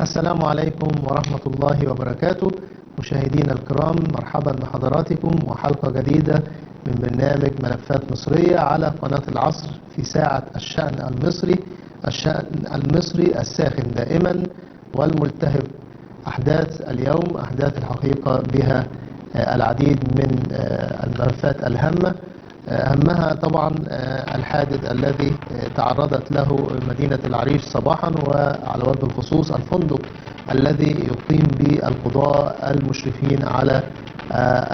السلام عليكم ورحمة الله وبركاته. مشاهدينا الكرام، مرحبا بحضراتكم وحلقة جديدة من برنامج ملفات مصرية على قناة العصر في ساعة الشأن المصري، الشأن المصري الساخن دائما والملتهب. أحداث اليوم أحداث الحقيقة بها العديد من الملفات الهامة، أهمها طبعا الحادث الذي تعرضت له مدينة العريش صباحا، وعلى وجه الخصوص الفندق الذي يقيم به القضاء المشرفين على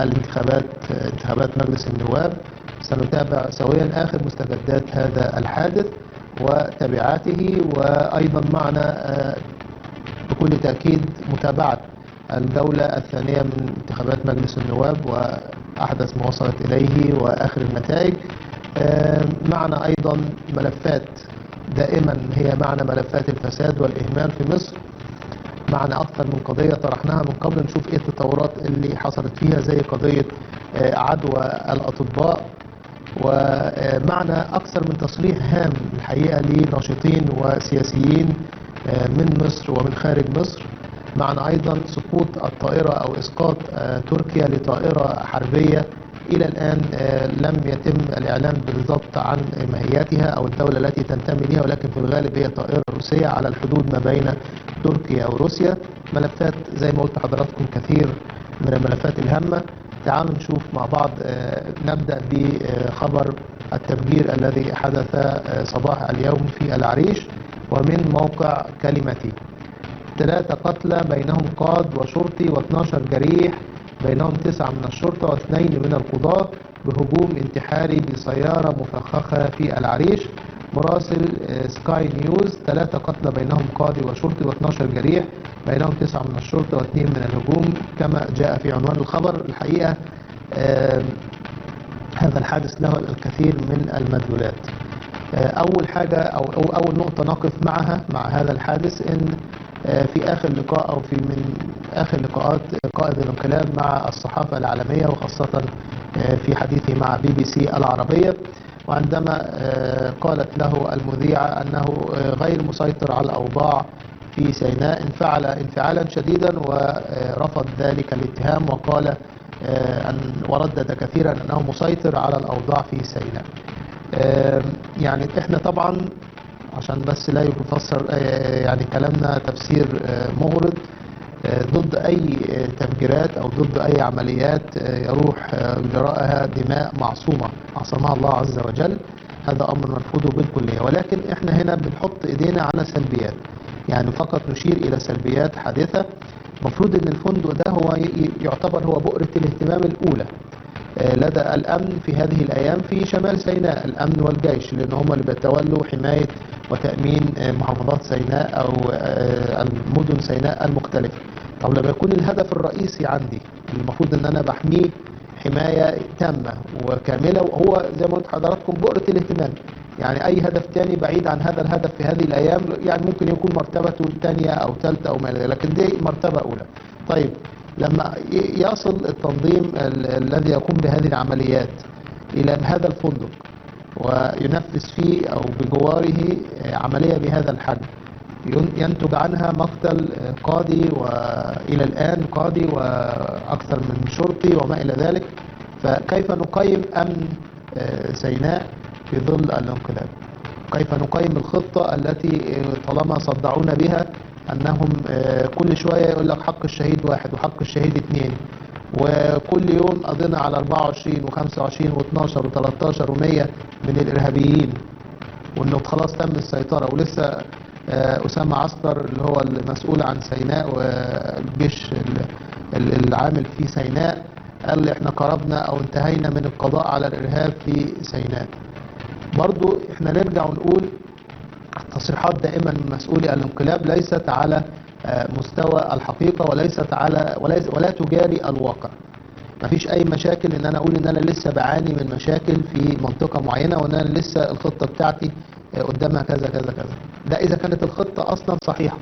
الانتخابات، انتخابات مجلس النواب. سنتابع سويا آخر مستجدات هذا الحادث وتبعاته، وأيضا معنا بكل تأكيد متابعة الجولة الثانية من انتخابات مجلس النواب وأحدث ما وصلت إليه وآخر النتائج. معنا أيضا ملفات دائما هي معنا ملفات الفساد والإهمال في مصر. معنا أكثر من قضية طرحناها من قبل، نشوف إيه التطورات اللي حصلت فيها زي قضية عدوى الأطباء. ومعنا أكثر من تصريح هام الحقيقة لناشطين وسياسيين من مصر ومن خارج مصر. معنا أيضا سقوط الطائرة أو إسقاط تركيا لطائرة حربية إلى الآن لم يتم الإعلان بالضبط عن ماهيتها أو الدولة التي تنتمي لها، ولكن في الغالب هي طائرة روسية على الحدود ما بين تركيا وروسيا. ملفات زي ما قلت حضراتكم كثير من الملفات الهامة. تعالوا نشوف مع بعض. نبدأ بخبر التفجير الذي حدث صباح اليوم في العريش، ومن موقع كلمتي. 3 قتلى بينهم قاد وشرطي و12 جريح، بينهم 9 من الشرطة و2 من القضاة، بهجوم انتحاري بسيارة مفخخة في العريش. مراسل سكاي نيوز: 3 قتلى بينهم قاضي وشرطي و12 جريح، بينهم 9 من الشرطة و2 من الهجوم، كما جاء في عنوان الخبر. الحقيقة هذا الحادث له الكثير من المدلولات. أول حاجة أو أول نقطة نقف معها مع هذا الحادث، إن في آخر لقاء أو في من آخر لقاءات قائد الانقلاب مع الصحافة العالمية، وخاصة في حديثه مع BBC العربية، وعندما قالت له المذيعة أنه غير مسيطر على الأوضاع في سيناء، انفعل انفعالا شديدا ورفض ذلك الاتهام، وقال أن وردد كثيرا أنه مسيطر على الأوضاع في سيناء. يعني احنا طبعا عشان بس لا يفسر يعني كلامنا تفسير مغرض، ضد أي تفجيرات أو ضد أي عمليات يروح جراءها دماء معصومة عصمها الله عز وجل، هذا أمر مرفوض بالكلية. ولكن احنا هنا بنحط إيدينا على سلبيات، يعني فقط نشير إلى سلبيات حادثة. المفروض إن الفندق ده هو يعتبر هو بؤرة الاهتمام الأولى لدى الأمن في هذه الأيام في شمال سيناء، الأمن والجيش، لأن هم اللي بيتولوا حماية وتأمين محافظات سيناء أو المدن سيناء المختلفة. طب لما يكون الهدف الرئيسي عندي المفروض أن أنا بحميه حماية تامة وكاملة، وهو زي ما قلت حضراتكم بؤرة الاهتمام، يعني أي هدف تاني بعيد عن هذا الهدف في هذه الأيام يعني ممكن يكون مرتبته ثانية أو ثالثة أو ما إلى ذلك، لكن دي مرتبة أولى. طيب لما يصل التنظيم الذي يقوم بهذه العمليات إلى هذا الفندق وينفذ فيه أو بجواره عملية بهذا الحجم ينتج عنها مقتل قاضي، وإلى الآن قاضي وأكثر من شرطي وما إلى ذلك، فكيف نقيم أمن سيناء في ظل الانقلاب؟ كيف نقيم الخطة التي طالما صدعونا بها أنهم كل شوية يقول لك حق الشهيد 1 وحق الشهيد 2، وكل يوم قضينا على 24 و25 و12 و13 و100 من الإرهابيين، وإنه خلاص تم السيطرة. ولسه أسامة عسكر اللي هو المسؤول عن سيناء والجيش العامل في سيناء قال إحنا قربنا أو انتهينا من القضاء على الإرهاب في سيناء. برضو إحنا نرجع ونقول التصريحات دائما من مسؤولي الانقلاب ليست على مستوى الحقيقة، وليست على ولا تجاري الواقع. مفيش أي مشاكل إن أنا أقول إن أنا لسه بعاني من مشاكل في منطقة معينة، وإن أنا لسه الخطة بتاعتي قدامها كذا كذا كذا. ده إذا كانت الخطة أصلا صحيحة.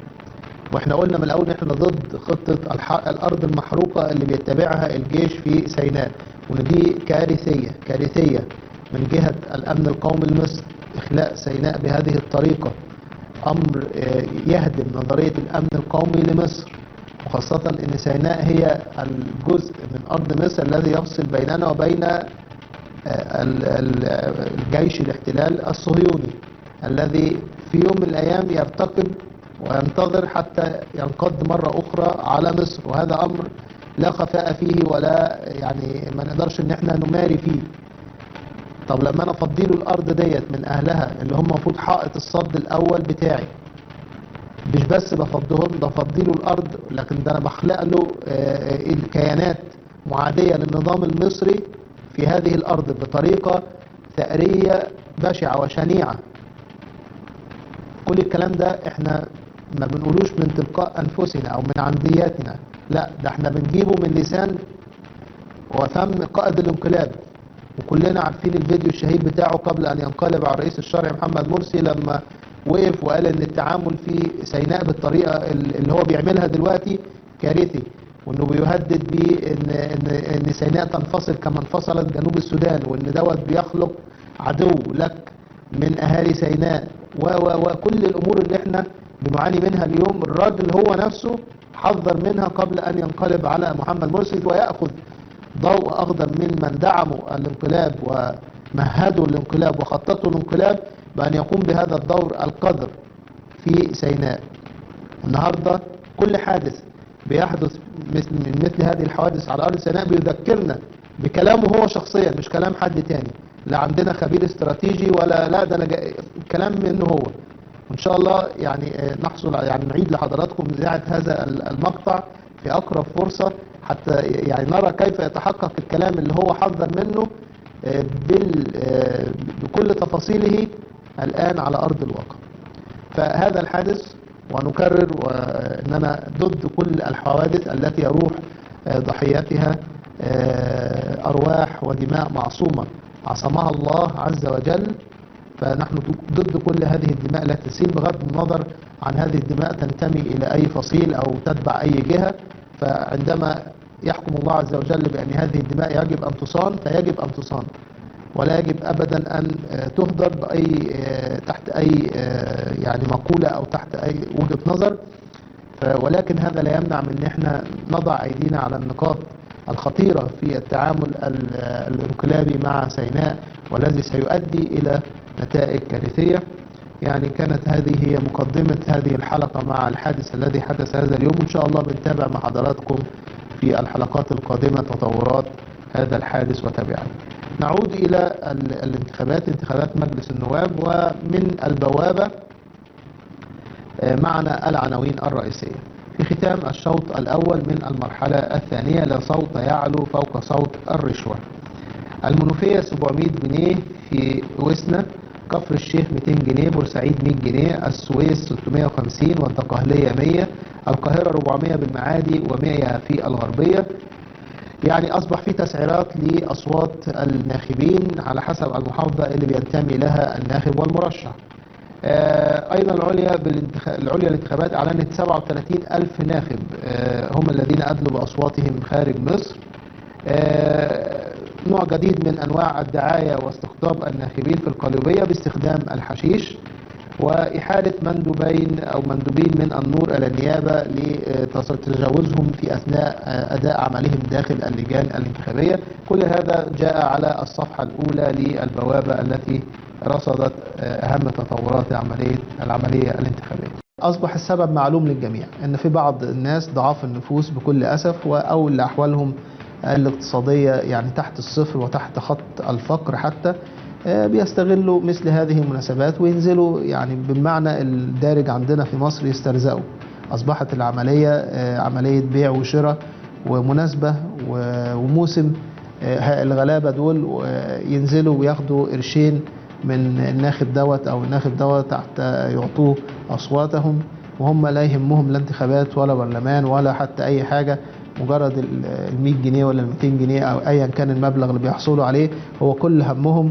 وإحنا قلنا من الأول إن إحنا ضد خطة الأرض المحروقة اللي بيتبعها الجيش في سيناء، وإن دي كارثية كارثية من جهة الأمن القومي المصري، إخلاء سيناء بهذه الطريقة. أمر يهدم نظرية الأمن القومي لمصر، وخاصة أن سيناء هي الجزء من أرض مصر الذي يفصل بيننا وبين الجيش الاحتلال الصهيوني الذي في يوم من الأيام يرتقب وينتظر حتى ينقض مرة أخرى على مصر، وهذا أمر لا خفاء فيه ولا يعني ما نقدرش إن احنا نماري فيه. طب لما أنا أفضيله الأرض ديت من أهلها اللي هم المفروض حائط الصد الأول بتاعي، مش بس بفضهم، ده بفضيله الأرض، لكن ده أنا بخلق له الكيانات معادية للنظام المصري في هذه الأرض بطريقة ثأرية بشعة وشنيعة. كل الكلام ده احنا ما بنقولوش من تلقاء أنفسنا أو من عندياتنا، لا ده احنا بنجيبه من لسان وفم قائد الانقلاب، وكلنا عارفين الفيديو الشهير بتاعه قبل أن ينقلب على الرئيس الشرعي محمد مرسي لما وقف وقال إن التعامل في سيناء بالطريقة اللي هو بيعملها دلوقتي كارثي، وإنه بيهدد بيه إن سيناء تنفصل كما انفصلت جنوب السودان، وإن دوت بيخلق عدو لك من أهالي سيناء وكل الأمور اللي احنا بنعاني منها اليوم الراجل هو نفسه حذر منها قبل أن ينقلب على محمد مرسي ويأخذ ضوء أخضر من دعموا الانقلاب ومهدوا الانقلاب وخططوا الانقلاب بأن يقوم بهذا الدور القذر في سيناء. النهاردة كل حادث بيحدث مثل هذه الحوادث على أرض سيناء بيذكرنا بكلامه هو شخصيا، مش كلام حد تاني، لا عندنا خبير استراتيجي ولا لا ده أنا كلام منه هو. وإن شاء الله يعني نحصل يعني نعيد لحضراتكم إذاعة هذا المقطع في أقرب فرصة حتى يعني نرى كيف يتحقق الكلام اللي هو حذر منه بكل تفاصيله الآن على أرض الواقع. فهذا الحادث، ونكرر وأننا ضد كل الحوادث التي يروح ضحيتها أرواح ودماء معصومة عصمها الله عز وجل، فنحن ضد كل هذه الدماء التي تسيل بغض النظر عن هذه الدماء تنتمي إلى أي فصيل أو تتبع أي جهة. فعندما يحكم الله عز وجل بأن هذه الدماء يجب أن تصان فيجب أن تصان، ولا يجب أبدا أن تهدر بأي تحت أي يعني مقولة أو تحت أي وجهة نظر. ولكن هذا لا يمنع من أن احنا نضع أيدينا على النقاط الخطيرة في التعامل الانقلابي مع سيناء والذي سيؤدي إلى نتائج كارثية. يعني كانت هذه هي مقدمة هذه الحلقة مع الحادث الذي حدث هذا اليوم. إن شاء الله بنتابع مع حضراتكم في الحلقات القادمة تطورات هذا الحادث وتبعه. نعود إلى الانتخابات، انتخابات مجلس النواب، ومن البوابة معنا العناوين الرئيسية. في ختام الشوط الأول من المرحلة الثانية، لا صوت يعلو فوق صوت الرشوة. المنوفية 700 جنيه في وسنة، كفر الشيخ 200 جنيه، بورسعيد 100 جنيه، السويس 650 والدقهلية 100، القاهرة 400 بالمعادي و100 في الغربية. يعني أصبح في تسعيرات لأصوات الناخبين على حسب المحافظة اللي بينتمي لها الناخب والمرشح. أيضا العليا الانتخابات أعلنت 37 ألف ناخب هم الذين أدلوا بأصواتهم خارج مصر. نوع جديد من أنواع الدعاية واستقطاب الناخبين في القليوبية باستخدام الحشيش، وإحالة مندوبين أو مندوبين من النور إلى النيابة لتجاوزهم في أثناء أداء عملهم داخل اللجان الانتخابية. كل هذا جاء على الصفحة الأولى للبوابة التي رصدت أهم تطورات العملية الانتخابية. أصبح السبب معلوم للجميع، أن في بعض الناس ضعاف النفوس بكل أسف، أو اللي أحوالهم الاقتصادية يعني تحت الصفر وتحت خط الفقر حتى، بيستغلوا مثل هذه المناسبات وينزلوا يعني بالمعنى الدارج عندنا في مصر يسترزقوا. أصبحت العملية عملية بيع وشراء ومناسبة وموسم، الغلابة دول ينزلوا وياخدوا قرشين من الناخب دوت أو الناخب دوت حتى يعطوه أصواتهم، وهم لا يهمهم لا انتخابات ولا برلمان ولا حتى أي حاجة، مجرد ال 100 جنيه ولا ال 200 جنيه أو أيا كان المبلغ اللي بيحصلوا عليه هو كل همهم.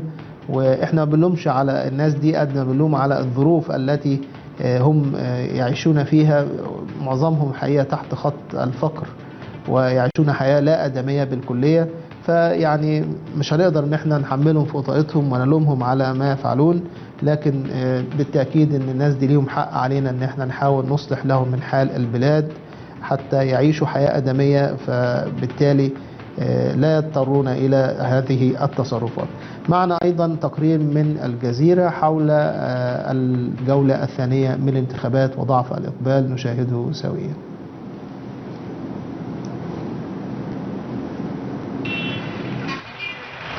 وإحنا ما بنلومش على الناس دي قد ما بنلوم على الظروف التي هم يعيشون فيها، معظمهم حقيقة تحت خط الفقر ويعيشون حياة لا آدمية بالكلية. فيعني مش هنقدر ان احنا نحملهم فوق طاقتهم ونلومهم على ما يفعلون، لكن بالتأكيد ان الناس دي ليهم حق علينا ان احنا نحاول نصلح لهم من حال البلاد حتى يعيشوا حياة آدمية، فبالتالي لا يضطرون إلى هذه التصرفات. معنا أيضا تقرير من الجزيرة حول الجولة الثانية من الانتخابات وضعف الإقبال، نشاهده سويا.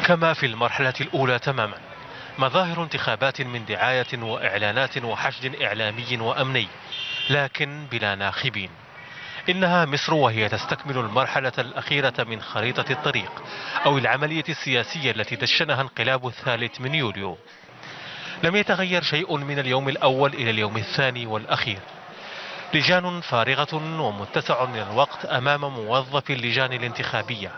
كما في المرحلة الأولى تماما، مظاهر انتخابات من دعاية وإعلانات وحشد إعلامي وأمني، لكن بلا ناخبين. إنها مصر وهي تستكمل المرحلة الأخيرة من خريطة الطريق أو العملية السياسية التي دشنها انقلاب الثالث من يوليو. لم يتغير شيء من اليوم الأول إلى اليوم الثاني والأخير. لجان فارغة ومتسع من الوقت أمام موظفي اللجان الانتخابية.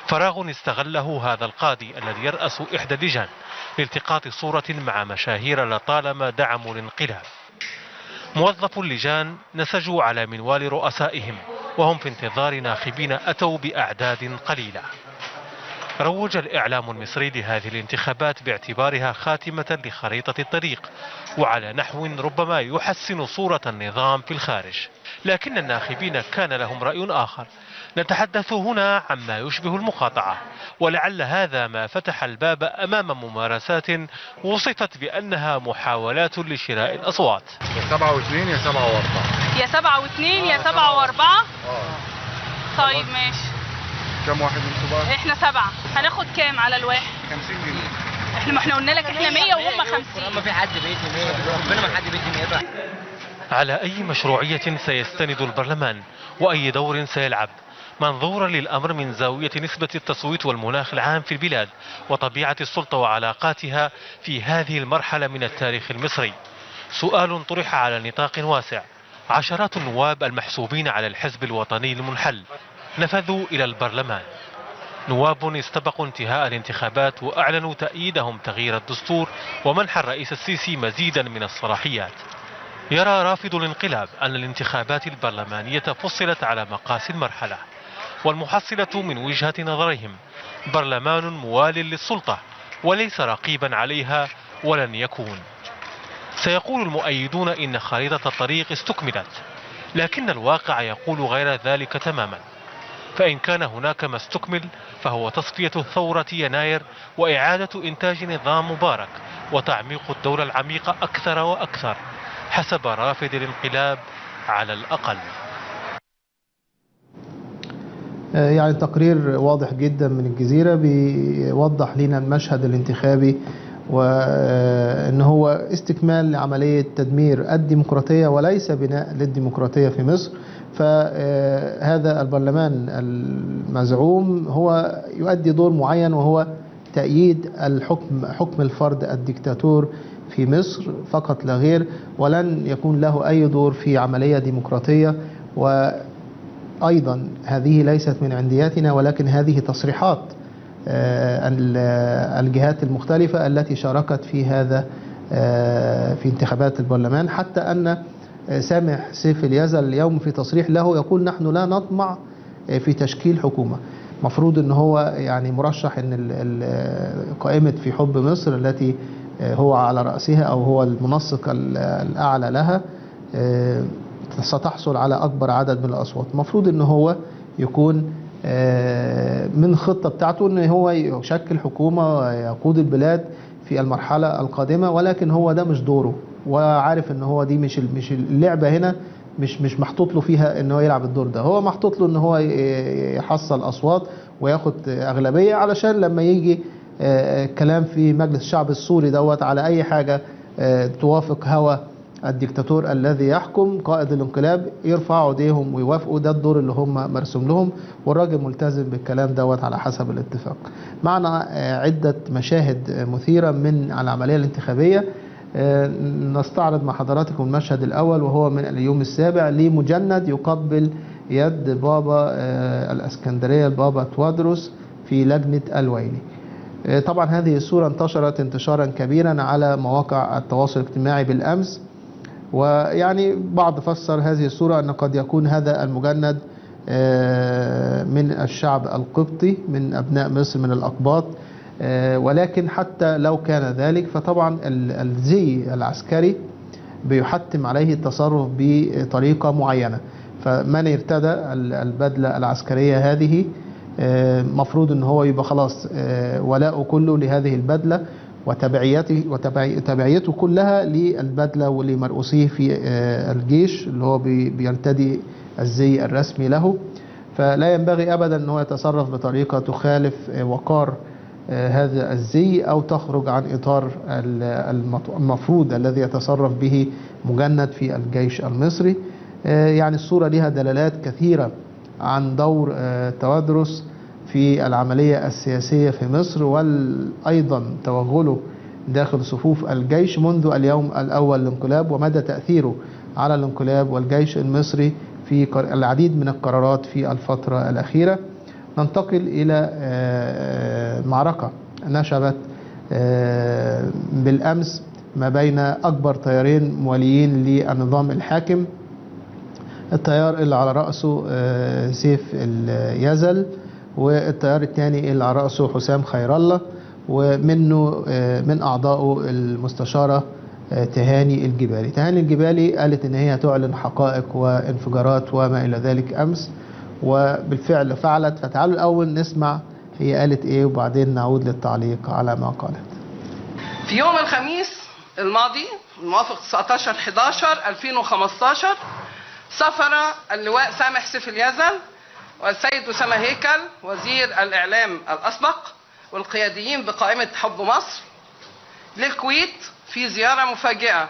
فراغ استغله هذا القاضي الذي يرأس إحدى اللجان لالتقاط صورة مع مشاهير لطالما دعموا الانقلاب. موظفو اللجان نسجوا على منوال رؤسائهم وهم في انتظار ناخبين أتوا بأعداد قليلة. روج الإعلام المصري لهذه الانتخابات باعتبارها خاتمة لخريطة الطريق، وعلى نحو ربما يحسن صورة النظام في الخارج، لكن الناخبين كان لهم رأي آخر. نتحدث هنا عما يشبه المقاطعة، ولعل هذا ما فتح الباب أمام ممارسات وصفت بأنها محاولات لشراء الأصوات. يا 7 و2 يا 7 و4، يا 7 و2 يا 7 و4. طيب ماشي. كم واحد انتوا بقى؟ احنا 7. هناخد كام على الواحد؟ 50 جنيه. احنا ما احنا قلنا لك احنا 100 وهم 50. ما في حد بيدي 100، ربنا ما حد بيدي 100. على أي مشروعية سيستند البرلمان وأي دور سيلعب؟ منظورا للأمر من زاوية نسبة التصويت والمناخ العام في البلاد وطبيعة السلطة وعلاقاتها في هذه المرحلة من التاريخ المصري. سؤال طرح على نطاق واسع. عشرات النواب المحسوبين على الحزب الوطني المنحل نفذوا إلى البرلمان. نواب استبقوا انتهاء الانتخابات وأعلنوا تأييدهم تغيير الدستور ومنح الرئيس السيسي مزيدا من الصلاحيات. يرى رافض الانقلاب أن الانتخابات البرلمانية فصلت على مقاس المرحلة، والمحصلة من وجهة نظرهم برلمان موال للسلطة وليس رقيبا عليها ولن يكون. سيقول المؤيدون إن خريطة الطريق استكملت، لكن الواقع يقول غير ذلك تماما. فإن كان هناك ما استكمل فهو تصفية ثورة يناير وإعادة إنتاج نظام مبارك وتعميق الدولة العميقة أكثر وأكثر حسب رافض الانقلاب على الأقل. يعني تقرير واضح جدا من الجزيرة بيوضح لنا المشهد الانتخابي، وأن هو استكمال لعملية تدمير الديمقراطية وليس بناء للديمقراطية في مصر. فهذا البرلمان المزعوم هو يؤدي دور معين، وهو تأييد الحكم، حكم الفرد الدكتاتور في مصر فقط لا غير، ولن يكون له أي دور في عملية ديمقراطية. وأيضا هذه ليست من عندياتنا، ولكن هذه تصريحات الجهات المختلفة التي شاركت في هذا في انتخابات البرلمان. حتى أن سامح سيف اليزل اليوم في تصريح له يقول نحن لا نطمع في تشكيل حكومة. مفروض أن هو يعني مرشح أن قائمة في حب مصر التي هو على رأسها أو هو المنسق الأعلى لها ستحصل على أكبر عدد من الأصوات. مفروض أن هو يكون من خطة بتاعته أن هو يشكل حكومة ويقود البلاد في المرحلة القادمة، ولكن هو ده مش دوره، وعارف أن هو دي مش اللعبة هنا، مش محطوط له فيها أن هو يلعب الدور ده. هو محطوط له أن هو يحصل أصوات وياخد أغلبية علشان لما يجي كلام في مجلس الشعب السوري دوت على أي حاجة توافق هوى الدكتاتور الذي يحكم قائد الانقلاب يرفعوا ايديهم ويوافقوا. ده الدور اللي هم مرسوم لهم، والراجل ملتزم بالكلام دوت على حسب الاتفاق. معنا عدة مشاهد مثيرة من العملية الانتخابية. نستعرض مع حضراتكم المشهد الأول، وهو من اليوم السابع لمجند يقبل يد بابا الأسكندرية البابا توادروس في لجنة الويلي. طبعا هذه الصورة انتشرت انتشارا كبيرا على مواقع التواصل الاجتماعي بالأمس، ويعني بعض فسر هذه الصورة أن قد يكون هذا المجند من الشعب القبطي من أبناء مصر من الأقباط، ولكن حتى لو كان ذلك فطبعا الزي العسكري بيحتم عليه التصرف بطريقة معينة. فمن ارتدى البدلة العسكرية هذه مفروض ان هو يبقى خلاص ولاؤه كله لهذه البدلة وتبعيته كلها للبدلة ولمرؤوسيه في الجيش اللي هو بيرتدي الزي الرسمي له. فلا ينبغي أبدا أن هو يتصرف بطريقة تخالف وقار هذا الزي أو تخرج عن إطار المفروض الذي يتصرف به مجند في الجيش المصري. يعني الصورة لها دلالات كثيرة عن دور تودرس في العملية السياسية في مصر، وأيضا توغله داخل صفوف الجيش منذ اليوم الأول للانقلاب، ومدى تأثيره على الانقلاب والجيش المصري في العديد من القرارات في الفترة الأخيرة. ننتقل إلى معركة نشبت بالأمس ما بين أكبر تيارين مواليين للنظام الحاكم، التيار اللي على رأسه سيف اليزل، والتيار الثاني اللي على رأسه حسام خير الله، ومنه من أعضائه المستشارة تهاني الجبالي. تهاني الجبالي قالت إن هي تعلن حقائق وانفجارات وما إلى ذلك أمس، وبالفعل فعلت. فتعالوا الأول نسمع هي قالت إيه وبعدين نعود للتعليق على ما قالت. في يوم الخميس الماضي الموافق 19/11/2015 سافر اللواء سامح سيف اليزل والسيد أسامة هيكل وزير الإعلام الأسبق والقياديين بقائمة حب مصر للكويت في زيارة مفاجئة.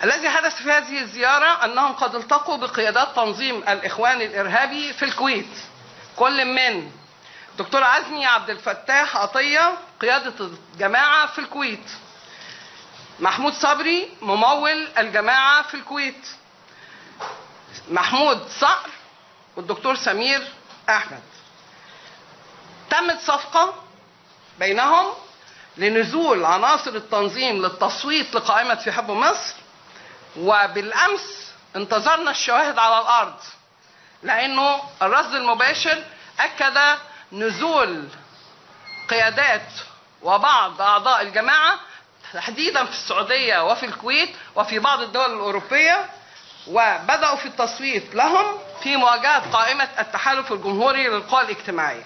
الذي حدث في هذه الزيارة أنهم قد التقوا بقيادات تنظيم الإخوان الإرهابي في الكويت، كل من دكتور عزمي عبد الفتاح عطية قيادة الجماعة في الكويت، محمود صبري ممول الجماعة في الكويت، محمود صقر، والدكتور سمير أحمد. تمت صفقة بينهم لنزول عناصر التنظيم للتصويت لقائمة في حب مصر، وبالأمس انتظرنا الشواهد على الأرض، لأنه الرصد المباشر أكد نزول قيادات وبعض أعضاء الجماعة تحديدا في السعودية وفي الكويت وفي بعض الدول الأوروبية، وبدأوا في التصويت لهم في مواجهة قائمة التحالف الجمهوري للقوى الاجتماعية.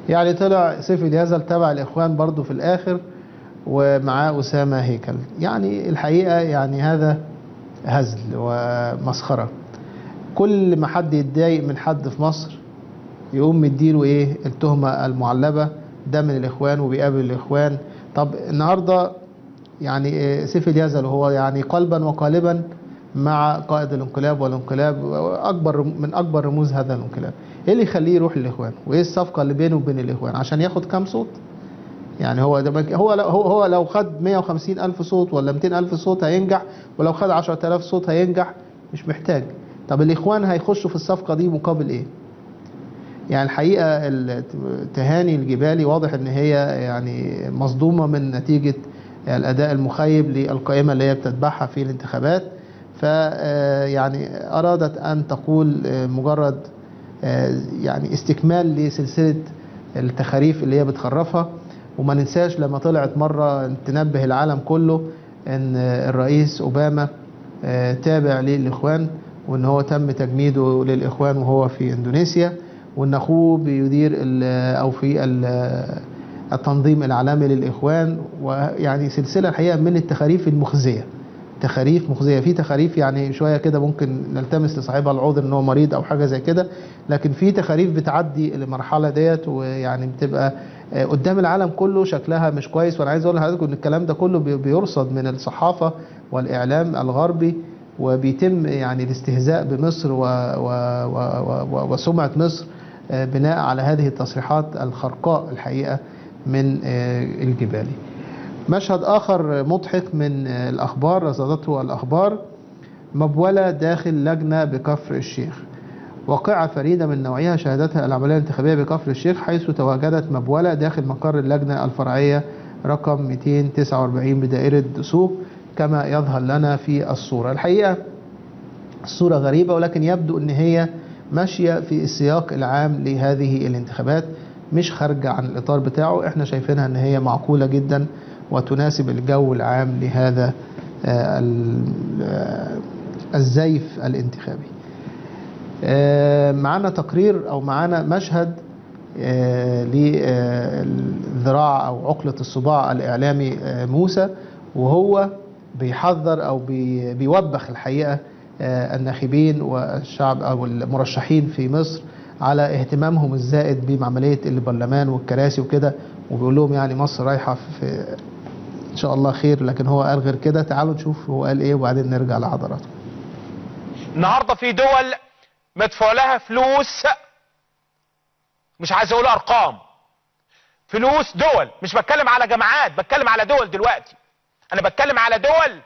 يعني طلع سيف اليزل تبع الإخوان برضو في الآخر ومعاه أسامة هيكل. يعني الحقيقة يعني هذا هزل ومسخرة. كل ما حد يتضايق من حد في مصر يقوم مديله ايه التهمة المعلبة، ده من الإخوان وبيقابل الإخوان. طب النهاردة يعني سيف اليزل هو يعني قلبا وقالبا مع قائد الانقلاب، والانقلاب أكبر من أكبر رموز هذا الانقلاب، ايه اللي يخليه يروح للإخوان؟ وايه الصفقة اللي بينه وبين الإخوان عشان ياخد كام صوت؟ يعني هو ده هو لو خد 150 ألف صوت ولا 200 ألف صوت هينجح، ولو خد 10,000 صوت هينجح، مش محتاج. طب الإخوان هيخشوا في الصفقة دي مقابل ايه؟ يعني الحقيقة تهاني الجبالي واضح ان هي يعني مصدومة من نتيجة الأداء المخيب للقائمة اللي هي بتتبعها في الانتخابات، فيعني أرادت أن تقول مجرد يعني استكمال لسلسلة التخاريف اللي هي بتخرفها. وما ننساش لما طلعت مرة تنبه العالم كله ان الرئيس أوباما تابع للإخوان، وان هو تم تجنيده للإخوان وهو في إندونيسيا، وان اخوه بيدير او في التنظيم العالمي للإخوان. ويعني سلسلة الحقيقة من التخاريف المخزية، تخاريف مخزية. في تخاريف يعني شوية كده ممكن نلتمس لصاحبها العذر ان هو مريض او حاجة زي كده، لكن في تخاريف بتعدي المرحلة ديت ويعني بتبقى قدام العالم كله شكلها مش كويس. وانا عايز اقول لحضراتكم ان الكلام ده كله بيرصد من الصحافة والاعلام الغربي، وبيتم يعني الاستهزاء بمصر وسمعة مصر بناء على هذه التصريحات الخرقاء الحقيقة من الجبالي. مشهد آخر مضحك من الأخبار رصدته الأخبار، مبولة داخل لجنة بكفر الشيخ. واقعة فريدة من نوعها شهدتها العملية الانتخابية بكفر الشيخ، حيث تواجدت مبولة داخل مقر اللجنة الفرعية رقم 249 بدائرة دسوق كما يظهر لنا في الصورة. الحقيقة الصورة غريبة، ولكن يبدو أن هي ماشية في السياق العام لهذه الانتخابات، مش خارجة عن الإطار بتاعه. احنا شايفينها أن هي معقولة جدا وتناسب الجو العام لهذا الزيف الانتخابي. معانا تقرير أو معانا مشهد للذراع أو عقلة الصباع الإعلامي موسى، وهو بيحذر أو بيوبخ الحقيقة الناخبين والشعب أو المرشحين في مصر على اهتمامهم الزائد بعملية البرلمان والكراسي وكده، وبيقول لهم يعني مصر رايحة في إن شاء الله خير، لكن هو قال غير كده. تعالوا نشوف هو قال إيه وبعدين نرجع لحضراتكم. النهارده في دول مدفوع لها فلوس، مش عايز اقول ارقام، فلوس دول، مش بتكلم على جماعات، بتكلم على دول دلوقتي، انا بتكلم على دول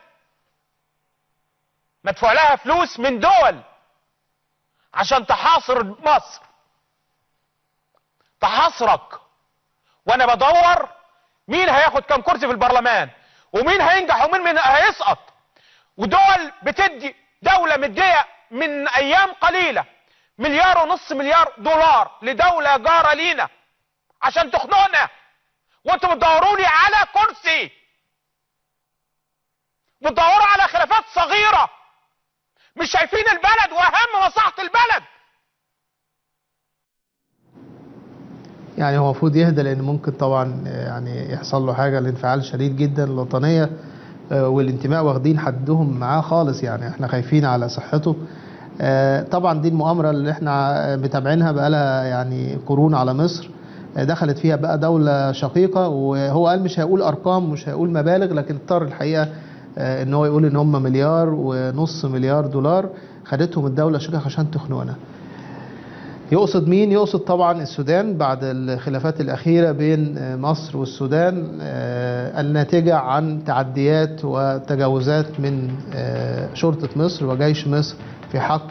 مدفوع لها فلوس من دول عشان تحاصر مصر، تحاصرك. وانا بدور مين هياخد كام كرسي في البرلمان، ومين هينجح ومين هيسقط. ودول بتدي، دولة مدية من ايام قليلة 1.5 مليار دولار لدولة جارة لينا عشان تخنقنا، وانتم بتدوروا لي على كرسي، بتدوروا على خلافات صغيرة، مش شايفين البلد واهم مصلحة البلد. يعني هو المفروض يهدى، لان ممكن طبعا يعني يحصل له حاجة، الانفعال شديد جدا، الوطنية والانتماء واخدين حدهم معاه خالص، يعني احنا خايفين على صحته. طبعا دي المؤامرة اللي احنا متابعينها بقالها يعني قرون على مصر، دخلت فيها بقى دولة شقيقة، وهو قال مش هيقول أرقام مش هيقول مبالغ، لكن اضطر الحقيقة ان هو يقول ان هم 1.5 مليار دولار خدتهم الدولة الشقيقة عشان تخنقنا. يقصد مين؟ يقصد طبعا السودان بعد الخلافات الأخيرة بين مصر والسودان الناتجة عن تعديات وتجاوزات من شرطة مصر وجيش مصر في حق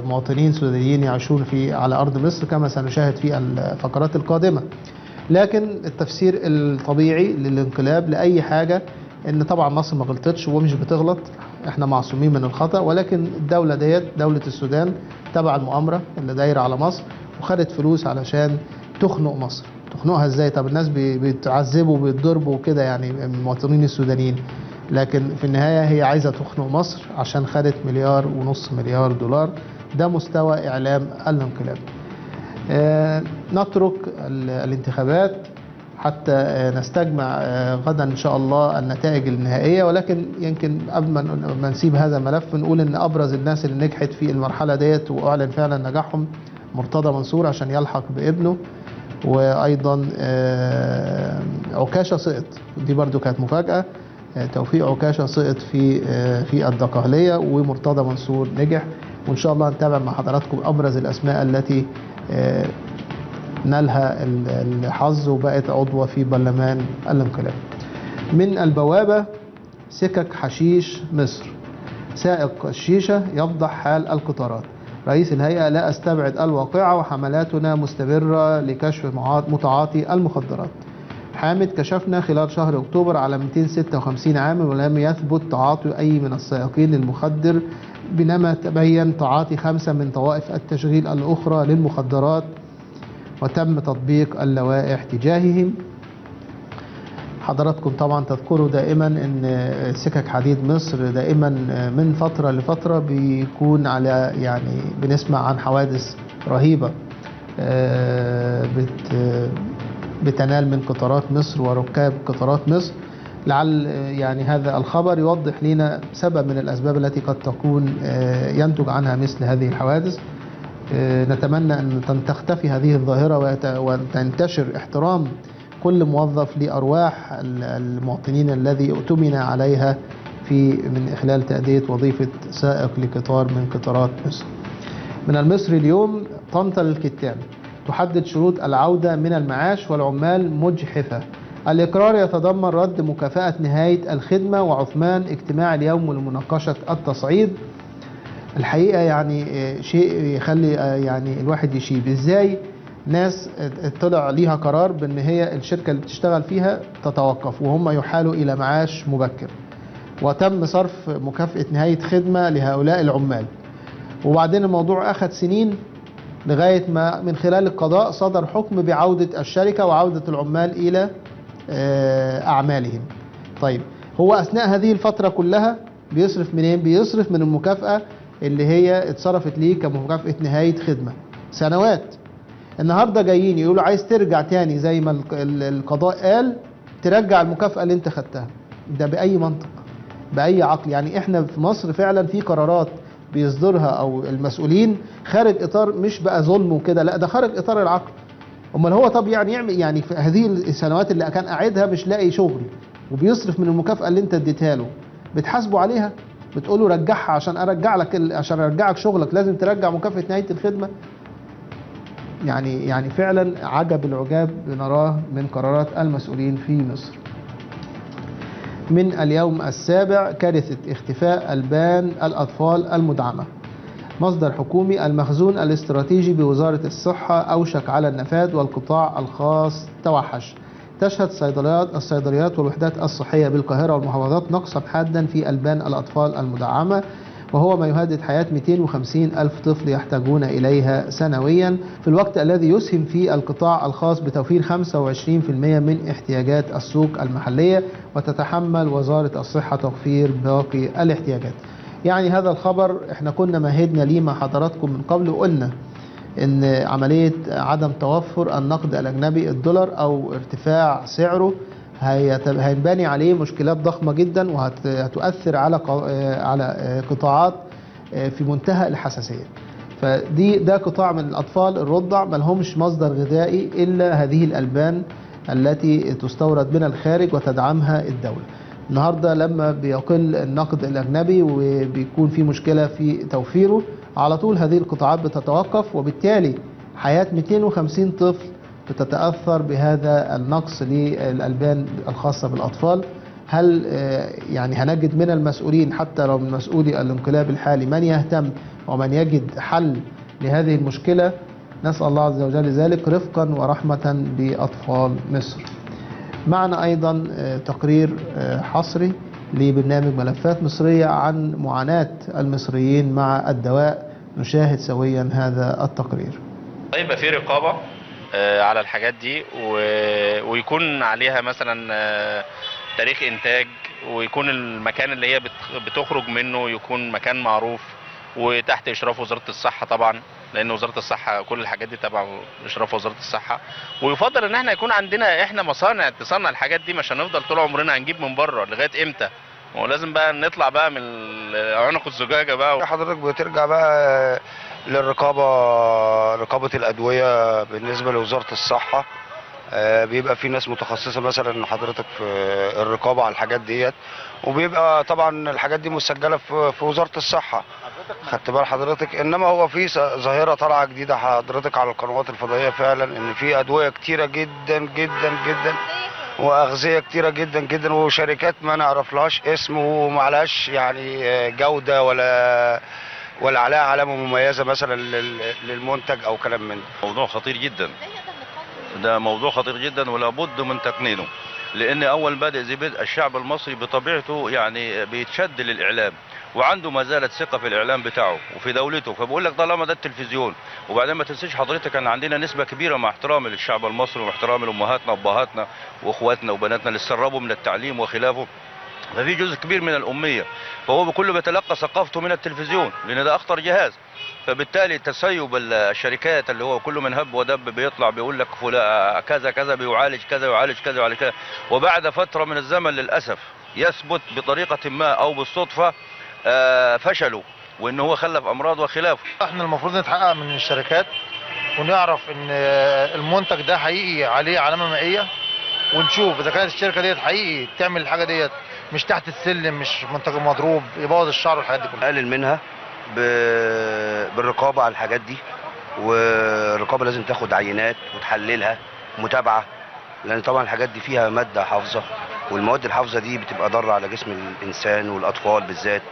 مواطنين سودانيين يعيشون في على أرض مصر، كما سنشاهد في الفقرات القادمة. لكن التفسير الطبيعي للانقلاب لأي حاجة إن طبعا مصر ما غلطتش ومش بتغلط، احنا معصومين من الخطأ، ولكن الدولة ديت دولة السودان تبع المؤامرة اللي دايرة على مصر وخدت فلوس علشان تخنق مصر. تخنقها ازاي؟ طب الناس بيتعذبوا وبيتضربوا وكده يعني المواطنين السودانيين، لكن في النهاية هي عايزة تخنق مصر عشان خدت 1.5 مليار دولار. ده مستوى إعلام الانقلاب. نترك الانتخابات حتى نستجمع غدا إن شاء الله النتائج النهائية، ولكن يمكن قبل ما نسيب هذا الملف نقول إن أبرز الناس اللي نجحت في المرحلة ديت وأعلن فعلا نجاحهم مرتضى منصور عشان يلحق بابنه، وأيضا عكاشة سقط، دي برضو كانت مفاجأة، توفيق عكاشة سقط في الدقهلية ومرتضى منصور نجح. وإن شاء الله نتابع مع حضراتكم أبرز الأسماء التي نالها الحظ وبقت عضوة في برلمان الانقلاب. من البوابة، سكك حشيش مصر، سائق الشيشة يفضح حال القطارات، رئيس الهيئة لا أستبعد الواقعة وحملاتنا مستمرة لكشف متعاطي المخدرات. حامد كشفنا خلال شهر أكتوبر على 256 عامل ولم يثبت تعاطي أي من السائقين للمخدر، بينما تبين تعاطي 5 من طوائف التشغيل الأخرى للمخدرات وتم تطبيق اللوائح تجاههم. حضراتكم طبعا تذكروا دائما ان سكك حديد مصر دائما من فترة لفترة بيكون على يعني بنسمع عن حوادث رهيبة بتنال من قطارات مصر وركاب قطارات مصر. لعل يعني هذا الخبر يوضح لنا سبب من الأسباب التي قد تكون ينتج عنها مثل هذه الحوادث. نتمنى أن تختفي هذه الظاهرة وتنتشر احترام كل موظف لأرواح المواطنين الذي اؤتمن عليها من خلال تأدية وظيفة سائق لقطار من قطارات مصر. من المصري اليوم، طنطا للكتان تحدد شروط العودة من المعاش والعمال مجحفة، الإقرار يتضمن رد مكافأة نهاية الخدمة، وعثمان اجتماع اليوم لمناقشة التصعيد. الحقيقة يعني شيء يخلي يعني الواحد يشيب، ازاي ناس طلع ليها قرار بان هي الشركة اللي بتشتغل فيها تتوقف وهم يحالوا الى معاش مبكر، وتم صرف مكافأة نهاية خدمة لهؤلاء العمال. وبعدين الموضوع أخذ سنين لغاية ما من خلال القضاء صدر حكم بعودة الشركة وعودة العمال إلى أعمالهم. طيب هو أثناء هذه الفترة كلها بيصرف منين؟ بيصرف من المكافأة اللي هي اتصرفت ليه كمكافأة نهاية خدمة سنوات. النهاردة جايين يقولوا عايز ترجع تاني زي ما القضاء قال، ترجع المكافأة اللي انت خدتها. ده بأي منطق؟ بأي عقل؟ يعني احنا في مصر فعلا في قرارات بيصدرها او المسؤولين خارج اطار، مش بقى ظلم وكده، لا ده خارج اطار العقل. امال هو طب يعني يعمل يعني في هذه السنوات اللي كان قاعدها مش لاقي شغل وبيصرف من المكافأة اللي انت اديتها له، بتحاسبه عليها؟ بتقول له رجعها عشان ارجع لك، عشان ارجعك شغلك لازم ترجع مكافأة نهاية الخدمة. يعني فعلا عجب العجاب بنراه من قرارات المسؤولين في مصر. من اليوم السابع كارثة اختفاء ألبان الأطفال المدعمة. مصدر حكومي: المخزون الاستراتيجي بوزارة الصحة أوشك على النفاذ والقطاع الخاص توحش. تشهد الصيدليات والوحدات الصحية بالقاهرة والمحافظات نقصا حادا في ألبان الأطفال المدعمة، وهو ما يهدد حياة 250 ألف طفل يحتاجون إليها سنويا، في الوقت الذي يسهم فيه القطاع الخاص بتوفير 25% من احتياجات السوق المحلية، وتتحمل وزارة الصحة توفير باقي الاحتياجات. يعني هذا الخبر احنا كنا مهدنا ليه مع حضراتكم من قبل، وقلنا ان عملية عدم توفر النقد الأجنبي الدولار أو ارتفاع سعره هينبني عليه مشكلات ضخمة جدا، وهتؤثر على قطاعات في منتهى الحساسية. فدي ده قطاع من الأطفال الرضع ما لهمش مصدر غذائي إلا هذه الألبان التي تستورد من الخارج وتدعمها الدولة. النهاردة لما بيقل النقد الأجنبي وبيكون في مشكلة في توفيره، على طول هذه القطاعات بتتوقف، وبالتالي حياة 250 طفل بتتأثر بهذا النقص للألبان الخاصة بالأطفال. هل يعني هنجد من المسؤولين حتى لو من مسؤولي الانقلاب الحالي من يهتم ومن يجد حل لهذه المشكلة؟ نسأل الله عز وجل ذلك رفقا ورحمة بأطفال مصر. معنا أيضا تقرير حصري لبرنامج ملفات مصرية عن معاناة المصريين مع الدواء، نشاهد سويا هذا التقرير. طيب في رقابة على الحاجات دي، ويكون عليها مثلا تاريخ انتاج، ويكون المكان اللي هي بتخرج منه يكون مكان معروف وتحت اشراف وزارة الصحة طبعا، لان وزارة الصحة كل الحاجات دي تبع اشراف وزارة الصحة. ويفضل ان احنا يكون عندنا احنا مصانع تصنع الحاجات دي، مش هنفضل طول عمرنا هنجيب من بره لغاية امتى؟ ما هو لازم بقى نطلع بقى من عنق الزجاجة بقى. حضرتك بترجع بقى للرقابة، رقابه الادوية بالنسبة لوزارة الصحة، بيبقى في ناس متخصصة مثلا حضرتك في الرقابة على الحاجات ديت، وبيبقى طبعا الحاجات دي مسجله في وزارة الصحة. خدت بال حضرتك؟ انما هو في ظاهره طالعه جديدة حضرتك على القنوات الفضائية فعلا، ان في ادوية كتيرة جدا جدا جدا واغذيه كتيرة جدا جدا، وشركات ما نعرفلهاش اسم وما عليهاش يعني جوده ولا عليها علامة مميزة مثلا للمنتج او كلام من ده. موضوع خطير جدا، ده موضوع خطير جدا ولا بد من تقنينه، لان اول بادئ زي بدء الشعب المصري بطبيعته يعني بيتشد للاعلام، وعنده ما زالت ثقة في الاعلام بتاعه وفي دولته، فبقول لك طالما ده التلفزيون. وبعدين ما تنسيش حضرتك ان عندنا نسبه كبيرة، مع احترامي للشعب المصري واحترامي لامهاتنا وابهاتنا واخواتنا وبناتنا اللي اتسربوا من التعليم وخلافه، ففي جزء كبير من الامية، فهو كله بيتلقى ثقافته من التلفزيون لان ده اخطر جهاز. فبالتالي تسيب الشركات اللي هو كله من هب ودب بيطلع بيقول لك فلان كذا كذا بيعالج كذا يعالج كذا يعالج كذا، وبعد فترة من الزمن للاسف يثبت بطريقة ما او بالصدفة فشلوا وان هو خلف امراض وخلافه. احنا المفروض نتحقق من الشركات ونعرف ان المنتج ده حقيقي عليه علامة مائية، ونشوف اذا كانت الشركة ديت حقيقي تعمل الحاجة ديت، مش تحت السلم، مش منتج مضروب يبوظ الشعر والحاجات دي كلها. نقلل منها بالرقابه على الحاجات دي، والرقابه لازم تاخد عينات وتحللها متابعه، لان طبعا الحاجات دي فيها مادة حافظه، والمواد الحافظة دي بتبقى ضارة على جسم الانسان والاطفال بالذات،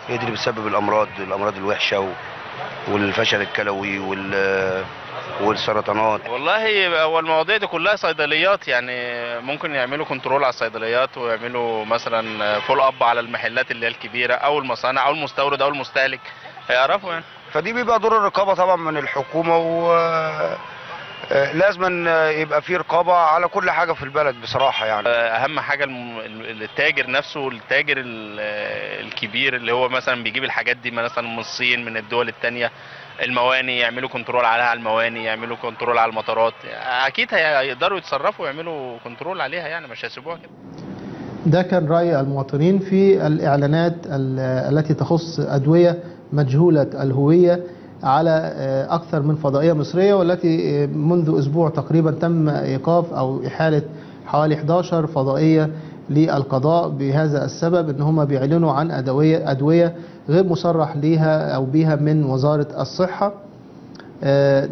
هي دي اللي بتسبب الامراض الوحشة والفشل الكلوي والسرطانات. والله هو المواضيع دي كلها صيدليات، يعني ممكن يعملوا control على الصيدليات ويعملوا مثلا follow up على المحلات اللي هي الكبيرة او المصانع او المستورد او المستهلك، هيعرفوا يعني. فدي بيبقى دور الرقابة طبعا من الحكومة، و لازم يبقى في رقابه على كل حاجة في البلد بصراحة يعني. اهم حاجة التاجر نفسه، التاجر الكبير اللي هو مثلا بيجيب الحاجات دي مثلا من الصين، من الدول الثانية، المواني يعملوا control عليها، على المواني يعملوا control على المطارات، اكيد هيقدروا يتصرفوا ويعملوا control عليها يعني، مش هيسيبوها كده. ده كان رأي المواطنين في الإعلانات التي تخص أدوية مجهولة الهوية على أكثر من فضائية مصرية، والتي منذ أسبوع تقريبا تم إيقاف أو إحالة حوالي 11 فضائية للقضاء بهذا السبب، إن هم بيعلنوا عن أدوية غير مصرح ليها أو بيها من وزارة الصحة.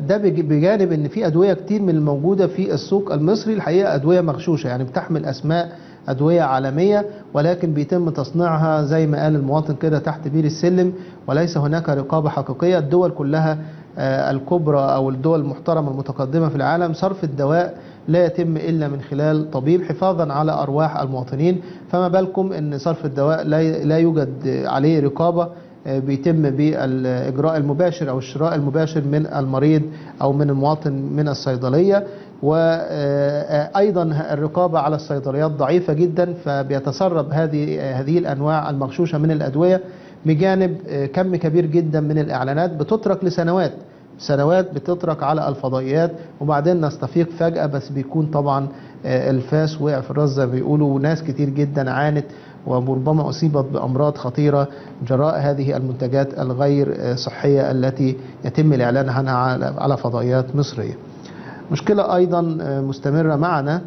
ده بجانب إن في أدوية كتير من الموجودة في السوق المصري الحقيقة أدوية مغشوشة، يعني بتحمل أسماء أدوية عالمية ولكن بيتم تصنيعها زي ما قال المواطن كده تحت بير السلم، وليس هناك رقابة حقيقية. الدول كلها الكبرى أو الدول المحترمة المتقدمة في العالم صرف الدواء لا يتم إلا من خلال طبيب حفاظا على أرواح المواطنين، فما بالكم أن صرف الدواء لا يوجد عليه رقابة، بيتم بالإجراء المباشر أو الشراء المباشر من المريض أو من المواطن من الصيدلية. وأيضا الرقابة على الصيدليات ضعيفة جدا، فبيتسرب هذه الأنواع المغشوشة من الأدوية، بجانب كم كبير جدا من الإعلانات بتترك لسنوات سنوات بتترك على الفضائيات، وبعدين نستفيق فجأة، بس بيكون طبعا الفاس وقع في الراس زي ما بيقولوا، وناس كتير جدا عانت وربما أصيبت بأمراض خطيرة جراء هذه المنتجات الغير صحية التي يتم الإعلان عنها على فضائيات مصرية. مشكلة أيضا مستمرة معنا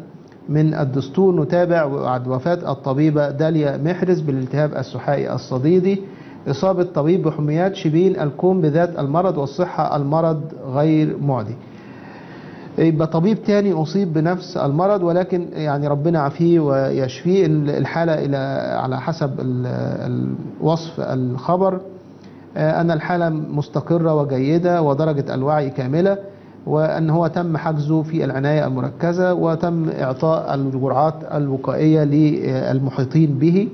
من الدستور، نتابع بعد وفاة الطبيبة داليا محرز بالالتهاب السحائي الصديدي، إصابة طبيب بحميات شبين الكوم بذات المرض، والصحة المرض غير معدي. يبقى طبيب تاني أصيب بنفس المرض، ولكن يعني ربنا عافية ويشفيه. الحالة إلى على حسب الوصف الخبر أن الحالة مستقرة وجيدة ودرجة الوعي كاملة، وأن هو تم حجزه في العناية المركزة وتم إعطاء الجرعات الوقائية للمحيطين به.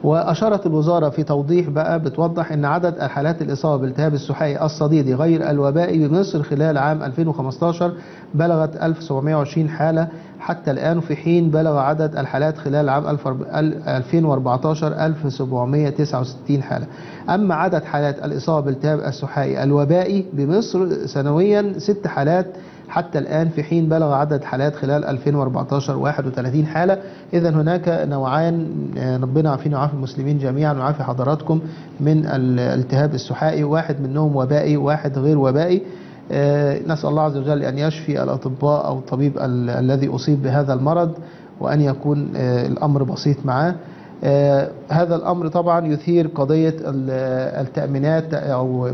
وأشارت الوزارة في توضيح بقى بتوضح أن عدد الحالات الإصابة بالالتهاب السحائي الصديدي غير الوبائي بمصر خلال عام 2015 بلغت 1720 حالة حتى الآن، في حين بلغ عدد الحالات خلال عام 2014 1769 حالة. أما عدد حالات الإصابة بالالتهاب السحائي الوبائي بمصر سنويا 6 حالات حتى الآن، في حين بلغ عدد حالات خلال 2014 31 حالة. إذا هناك نوعان، ربنا عافينا وعافي المسلمين جميعا وعافي حضراتكم، من الالتهاب السحائي، واحد منهم وبائي واحد غير وبائي. نسأل الله عز وجل أن يشفي الأطباء أو الطبيب الذي أصيب بهذا المرض، وأن يكون الأمر بسيط معاه. هذا الأمر طبعا يثير قضية التأمينات أو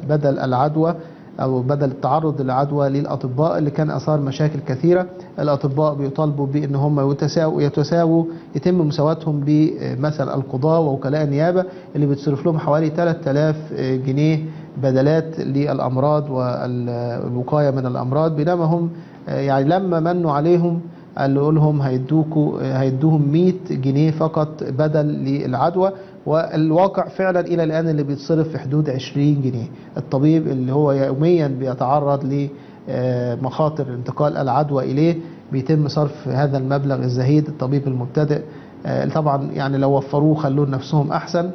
بدل العدوى أو بدل التعرض للعدوى للأطباء، اللي كان أثار مشاكل كثيرة. الأطباء بيطالبوا بأن هم يتساووا، يتم مساواتهم بمثل القضاة ووكلاء النيابة اللي بتصرف لهم حوالي 3000 جنيه بدلات للأمراض والوقاية من الأمراض، بينما هم يعني لما منوا عليهم قالوا لهم هيدوهم 100 جنيه فقط بدل للعدوى، والواقع فعلا إلى الآن اللي بيتصرف في حدود 20 جنيه. الطبيب اللي هو يوميا بيتعرض لمخاطر انتقال العدوى إليه بيتم صرف هذا المبلغ الزهيد. الطبيب المبتدئ طبعا يعني لو وفروه خلوه لنفسهم أحسن.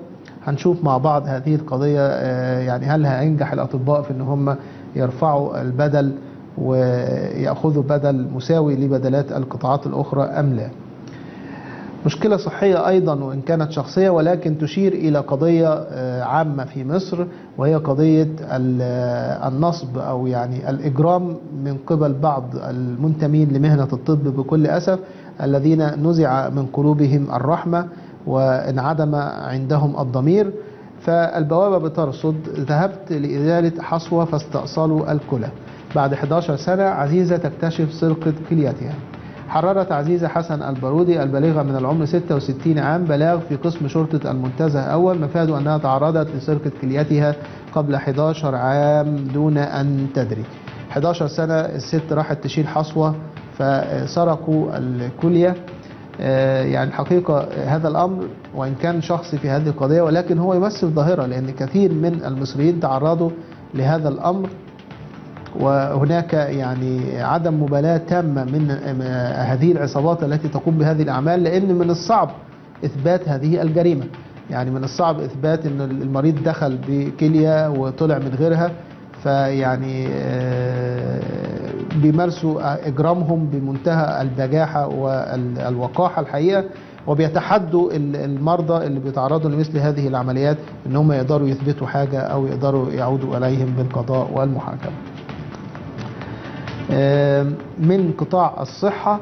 هنشوف مع بعض هذه القضية، يعني هل هينجح الأطباء في إن هم يرفعوا البدل ويأخذوا بدل مساوي لبدلات القطاعات الأخرى أم لا؟ مشكلة صحية أيضا وإن كانت شخصية، ولكن تشير إلى قضية عامة في مصر، وهي قضية النصب أو يعني الإجرام من قبل بعض المنتمين لمهنة الطب بكل أسف، الذين نزع من قلوبهم الرحمة وانعدم عندهم الضمير. فالبوابة بترصد ذهبت لإزالة حصوة فاستأصلوا الكلى. بعد 11 سنة عزيزة تكتشف سرقة كليتها. حررت عزيزة حسن البارودي البالغة من العمر 66 عام بلاغ في قسم شرطة المنتزه أول، مفاده أنها تعرضت لسرقة كليتها قبل 11 عام دون أن تدري. 11 سنة الست راحت تشيل حصوة فسرقوا الكلية. يعني الحقيقة هذا الأمر وإن كان شخصي في هذه القضية، ولكن هو يمثل ظاهرة، لأن كثير من المصريين تعرضوا لهذا الأمر، وهناك يعني عدم مبالاة تامة من هذه العصابات التي تقوم بهذه الأعمال، لأن من الصعب إثبات هذه الجريمة. يعني من الصعب إثبات أن المريض دخل بكلية وطلع من غيرها، فيعني بيمارسوا إجرامهم بمنتهى البجاحة والوقاحة الحقيقة، وبيتحدوا المرضى اللي بيتعرضوا لمثل هذه العمليات إن هم يقدروا يثبتوا حاجة أو يقدروا يعودوا إليهم بالقضاء والمحاكمة. من قطاع الصحة،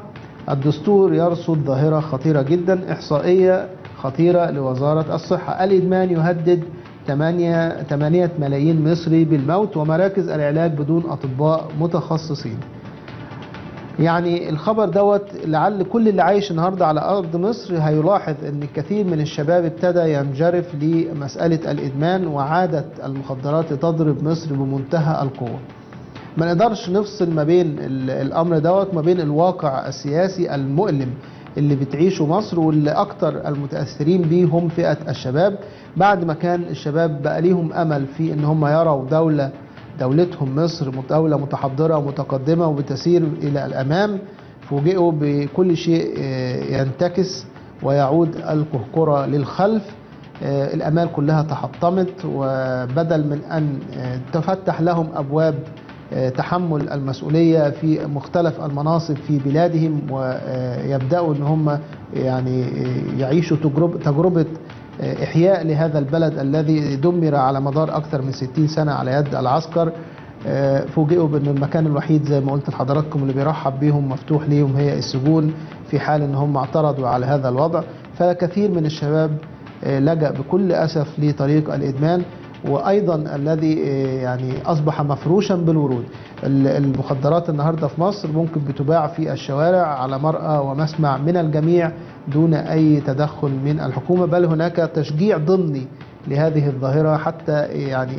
الدستور يرصد ظاهرة خطيرة جدا، إحصائية خطيرة لوزارة الصحة. الإدمان يهدد 8 ملايين مصري بالموت، ومراكز العلاج بدون أطباء متخصصين. يعني الخبر دوت لعل كل اللي عايش النهارده على أرض مصر هيلاحظ أن الكثير من الشباب ابتدى ينجرف لمسألة الإدمان، وعادت المخدرات لتضرب مصر بمنتهى القوة. ما نقدرش نفصل ما بين الأمر دوت ما بين الواقع السياسي المؤلم اللي بتعيشه مصر، واللي أكتر المتأثرين بيه هم فئة الشباب. بعد ما كان الشباب بقى ليهم أمل في إن هم يروا دولتهم مصر دولة متحضرة ومتقدمة وبتسير إلى الأمام، فوجئوا بكل شيء ينتكس ويعود القهقرة للخلف. الأمال كلها تحطمت، وبدل من أن تفتح لهم أبواب تحمل المسؤولية في مختلف المناصب في بلادهم، ويبدأوا أن هم يعني يعيشوا تجربة إحياء لهذا البلد الذي دمر على مدار أكثر من 60 سنة على يد العسكر، فوجئوا بأن المكان الوحيد زي ما قلت لحضراتكم اللي بيرحب بيهم مفتوح ليهم هي السجون، في حال أن هم اعترضوا على هذا الوضع. فكثير من الشباب لجأ بكل أسف لطريق الإدمان، وأيضا الذي يعني أصبح مفروشا بالورود. المخدرات النهاردة في مصر ممكن بتباع في الشوارع على مرأى ومسمع من الجميع دون أي تدخل من الحكومة، بل هناك تشجيع ضمني لهذه الظاهرة حتى يعني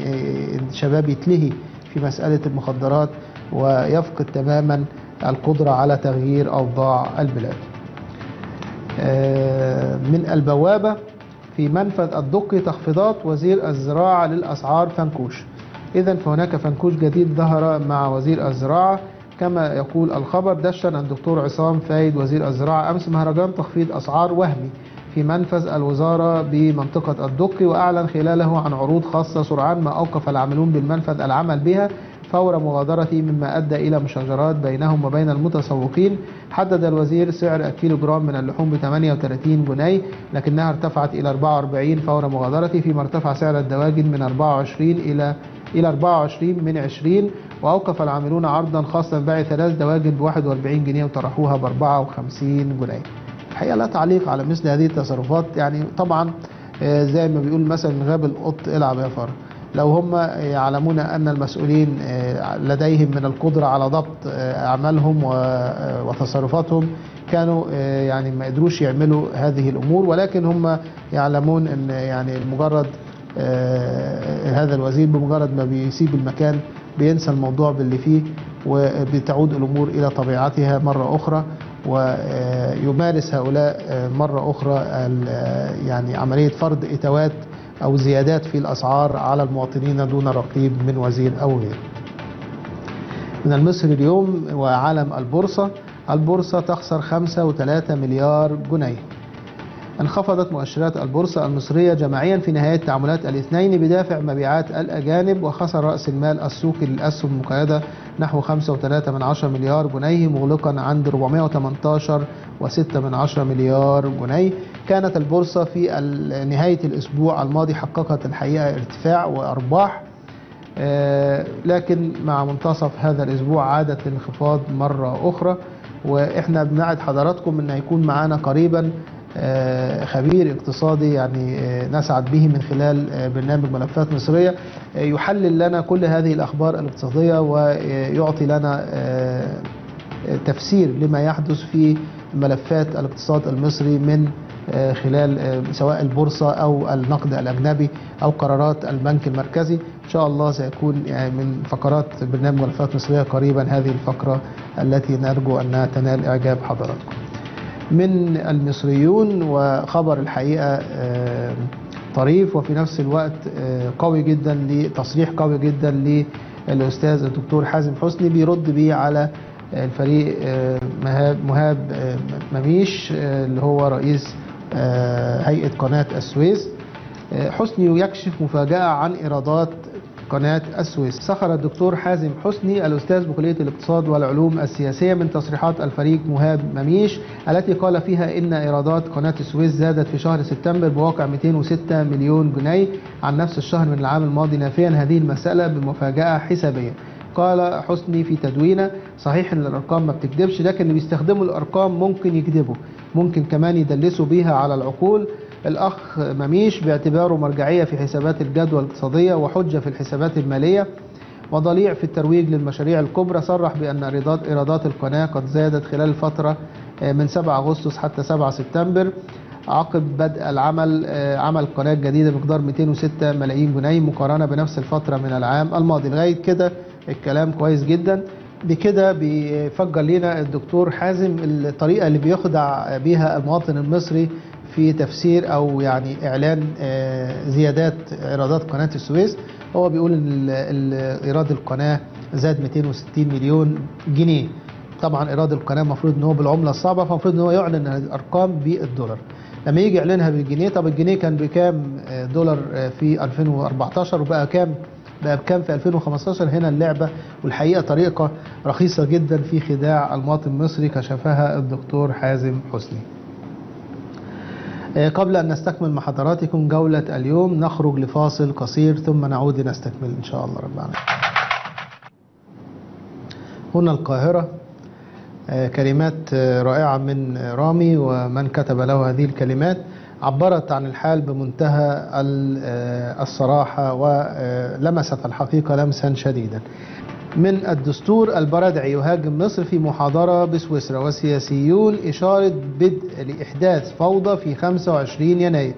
الشباب يتلهي في مسألة المخدرات ويفقد تماما القدرة على تغيير أوضاع البلاد. من البوابة، في منفذ الدقي تخفيضات وزير الزراعة للأسعار فنكوش. إذن فهناك فنكوش جديد ظهر مع وزير الزراعة كما يقول الخبر. دشن الدكتور عصام فايد وزير الزراعة أمس مهرجان تخفيض أسعار وهمي في منفذ الوزارة بمنطقة الدقي، وأعلن خلاله عن عروض خاصة سرعان ما أوقف العاملون بالمنفذ العمل بها فور مغادرته، مما أدى إلى مشاجرات بينهم وبين المتسوقين. حدد الوزير سعر الكيلوغرام من اللحوم ب 38 جنيه، لكنها ارتفعت إلى 44 فور مغادرته، فيما ارتفع سعر الدواجن من 24 إلى 24 من 20. وأوقف العاملون عرضا خاصا ببيع 3 دواجن ب 41 جنيه وطرحوها ب 54 جنيه. الحقيقة لا تعليق على مثل هذه التصرفات. يعني طبعا زي ما بيقول مثلا غاب القط العب يا فار. لو هم يعلمون أن المسؤولين لديهم من القدرة على ضبط أعمالهم وتصرفاتهم كانوا يعني ما قدروش يعملوا هذه الأمور، ولكن هم يعلمون أن يعني مجرد هذا الوزير بمجرد ما بيسيب المكان بينسى الموضوع باللي فيه، وبتعود الأمور إلى طبيعتها مرة أخرى، ويمارس هؤلاء مرة أخرى يعني عملية فرض إتاوات أو زيادات في الأسعار على المواطنين دون رقيب من وزير أو غيره. من المصري اليوم وعالم البورصة، البورصة تخسر 5.3 مليار جنيه. انخفضت مؤشرات البورصة المصرية جماعيا في نهاية تعاملات الاثنين بدافع مبيعات الأجانب، وخسر رأس المال السوقي للأسهم المقيدة نحو 5.3 مليار جنيه مغلقا عند 418.6 مليار جنيه. كانت البورصة في نهاية الأسبوع الماضي حققت الحقيقة ارتفاع وأرباح، لكن مع منتصف هذا الأسبوع عادت للانخفاض مرة أخرى. وإحنا بنعد حضراتكم أن يكون معنا قريبا خبير اقتصادي يعني نسعد به من خلال برنامج ملفات مصرية يحلل لنا كل هذه الأخبار الاقتصادية ويعطي لنا تفسير لما يحدث في ملفات الاقتصاد المصري من خلال سواء البورصة أو النقد الأجنبي أو قرارات البنك المركزي. إن شاء الله سيكون يعني من فقرات برنامج ملفات مصرية قريبا هذه الفقرة التي نرجو أنها تنال إعجاب حضراتكم. من المصريون، وخبر الحقيقة طريف وفي نفس الوقت قوي جدا، لتصريح قوي جدا للأستاذ الدكتور حازم حسني بيرد بيه على الفريق مهاب مميش اللي هو رئيس هيئة قناة السويس. حسني يكشف مفاجأة عن إيرادات قناة السويس. سخر الدكتور حازم حسني الأستاذ بكلية الاقتصاد والعلوم السياسية من تصريحات الفريق مهاب مميش التي قال فيها إن إيرادات قناة السويس زادت في شهر سبتمبر بواقع 206 مليون جنيه عن نفس الشهر من العام الماضي، نافيا هذه المسألة بمفاجأة حسابية. قال حسني في تدوينه: صحيح ان الارقام ما بتكذبش، لكن اللي بيستخدموا الارقام ممكن يكذبوا، ممكن كمان يدلسوا بيها على العقول. الاخ مميش باعتباره مرجعية في حسابات الجدوى الاقتصادية وحجه في الحسابات المالية وضليع في الترويج للمشاريع الكبرى، صرح بان ايرادات القناة قد زادت خلال الفترة من 7 اغسطس حتى 7 سبتمبر عقب بدء العمل، عمل قناة جديدة بمقدار 206 ملايين جنيه مقارنة بنفس الفترة من العام الماضي. لغاية كده الكلام كويس جدا. بكده بيفجر لنا الدكتور حازم الطريقة اللي بيخدع بيها المواطن المصري في تفسير أو يعني إعلان زيادات إيرادات قناة السويس. هو بيقول إن إيراد القناة زاد 260 مليون جنيه. طبعا إيراد القناة المفروض إن هو بالعملة الصعبة، فالمفروض إن هو يعلن الأرقام بالدولار. لما يجي يعلنها بالجنيه، طب الجنيه كان بكام دولار في 2014 وبقى كام بقى بكام في 2015؟ هنا اللعبة، والحقيقة طريقة رخيصة جدا في خداع المواطن المصري كشفها الدكتور حازم حسني. قبل أن نستكمل مع حضراتكم جولة اليوم نخرج لفاصل قصير ثم نعود لنستكمل إن شاء الله رب العالمين. هنا القاهرة، كلمات رائعة من رامي ومن كتب له هذه الكلمات عبرت عن الحال بمنتهى الصراحة ولمست الحقيقة لمسا شديدا. من الدستور، البرادعي يهاجم مصر في محاضرة بسويسرا، وسياسيون إشارة بدء لإحداث فوضى في 25 يناير.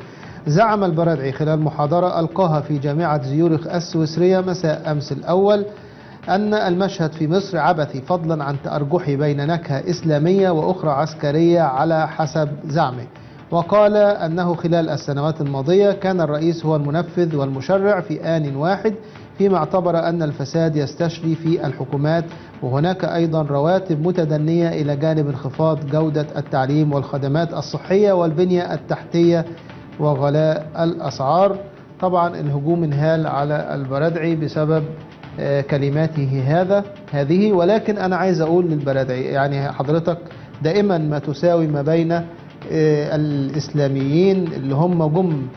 زعم البرادعي خلال محاضرة ألقاها في جامعة زيورخ السويسرية مساء أمس الأول أن المشهد في مصر عبثي، فضلا عن تأرجحه بين نكهة إسلامية وأخرى عسكرية على حسب زعمه. وقال أنه خلال السنوات الماضية كان الرئيس هو المنفذ والمشرع في آن واحد، فيما اعتبر أن الفساد يستشري في الحكومات، وهناك أيضا رواتب متدنية إلى جانب انخفاض جودة التعليم والخدمات الصحية والبنية التحتية وغلاء الأسعار. طبعا الهجوم انهال على البرادعي بسبب كلماته هذه، ولكن أنا عايز أقول للبرادعي يعني حضرتك دائما ما تساوي ما بين الإسلاميين اللي هم جم